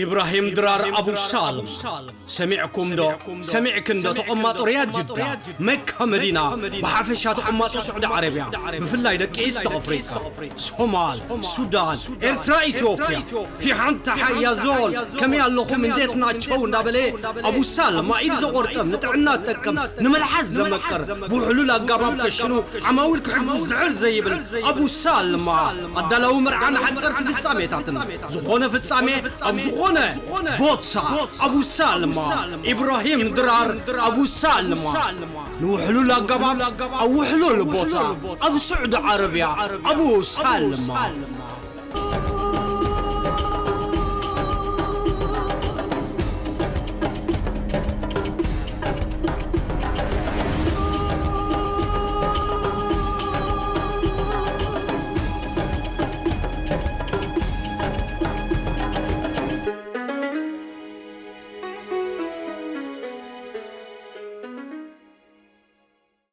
ኢብራሂም ድራር ኣቡ ሳልም። ሰሚዕኩም ዶ? ሰሚዕክን ዶ? ተቐማጦ ሪያድ፣ ጅዳ፣ መካ፣ መዲና፣ ብሓፈሻ ተቐማጦ ስዑዲ ዓረብያ፣ ብፍላይ ደቂ ኢስት ኣፍሪካ፣ ሶማል፣ ሱዳን፣ ኤርትራ፣ ኢትዮጵያ። ፊ ሓንቲ ሓያ ዞል ከመይ ኣለኹም እንዴት ናቸው እንዳበለ ኣቡ ሳልማ ኢድ ዘቆርጥም ንጥዕና ጠቅም ንመልሓስ ዘመቅር ብውሕሉል ኣጋባብ ከሽኑ ዓማዊል ክሕግዝ ድሕር ዘይብል ኣቡ ሳልማ ኣዳላዊ መርዓ ንሓፀርቲ ፍጻሜታትን ዝኾነ ፍጻሜ ኣብ ዝኾነ ቦታ ኣቡ ሳልማ ኢብራሂም ድራር ኣቡ ሳልማ ንውሕሉል ኣጋባብ ኣብ ውሕሉል ቦታ ኣብ ስዑዲ ዓረብያ ኣቡ ሳልማ